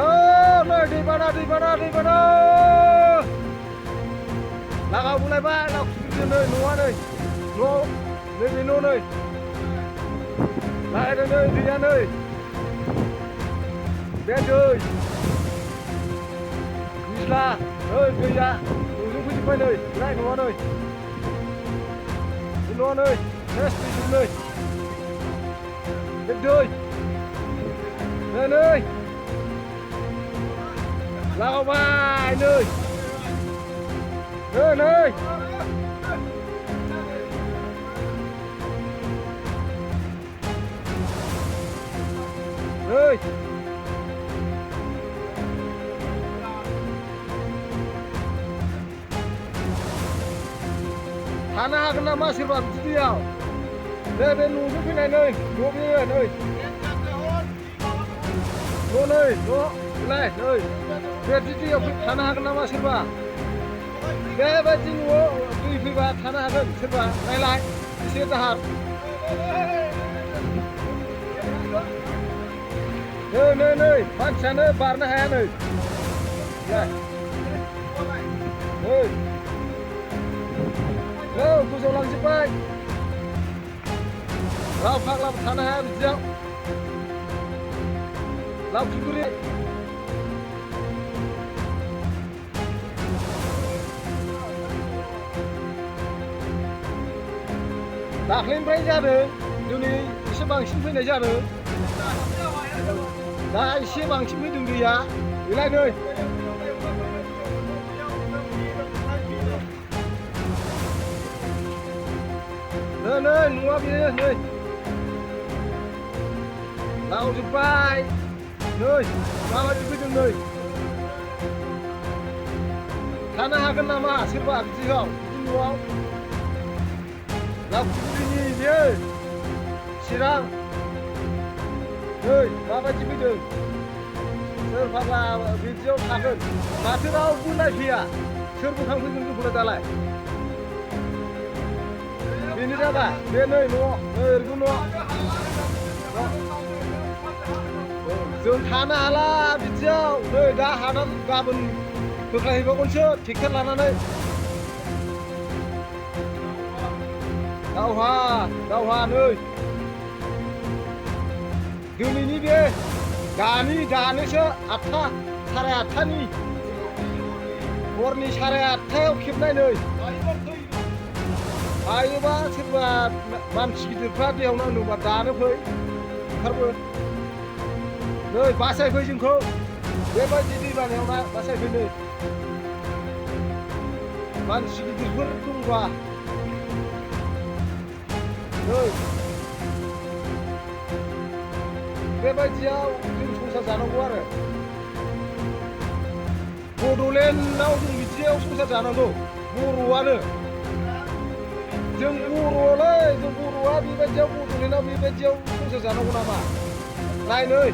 Nơi đi vào đâu, đi vào đâu, đi vào đâu. Lạc hậu lại ba, lạc nơi núa đây, núa, nơi bên núa nơi. Lại đây nơi, đi ra nơi. Bên chơi. Isla, nơi đi ra, dùng cái gì quay nơi, lại núa nơi. Núa nơi, test đi dùng nơi. Bên chơi. Nơi nơi. Lao vai nơi nơi nơi nơi Thana kena masih ram dia. Nơi nunggu cái này nơi, nunggu cái nơi. Nô nơi, nô, này nơi. Dia dia Thana kena masih ram. Dia baju nunggu, tu ibu Thana kena serba. Lai, isi tahap. Nơi, pan sana barna hai nơi. Này. Nơi. Đâu, cô dâu làm gì vậy? Lao phát làm thằng này bị gieo. Lao khí đi. दाख्लैनिफ्राय जादों दिनै एसे बांसिन फैनाय जादों दा एसे बांसिन फैदों दैया बेलाय नै नङा बेयो नै लावजोब्बाय नै माबायदि फैदों नै थानो हागोन नामा सोरबा बिदियाव बिदि न'आव लावखुगुरिनि बेयो चिरां नै माबायदि फैदों सोर फाग्ला बिदियाव थागोन माथो रावबो नायफैया सोर बोखांफैगोन जोंखौलाय दालाय बेनो जाबा बे नै न' नै ओरैबो न' जों थानो हाला बिदियाव नै दा हादान गाबोन होख्लायहैबावगोनसो ट्रेक्टर लानानै दावहा नै दिनैनि बे दानोसो 8टा साराय 8टानि हरनि साराय 8टायाव खेबनाय नै हायोबा सोरबा मानसि गिदिरफ्रा दैयाव नांदोंबा दानो फै ओंखारबो नै बासायफै जोंखौ बेबायदि दैबानायाव बासायफै नै मानसि गिदिरफोर दंबा नै बेबायदियाव जों संसार जानांगौ आरो बड'लेण्डआव जों बिदियाव संसार जानांगौ बर'आनो जों बर'आलाय जों बर'आ बेबायदियाव बड'लेण्डआव बेबायदियाव संसार जानांगौ नामा नाय नै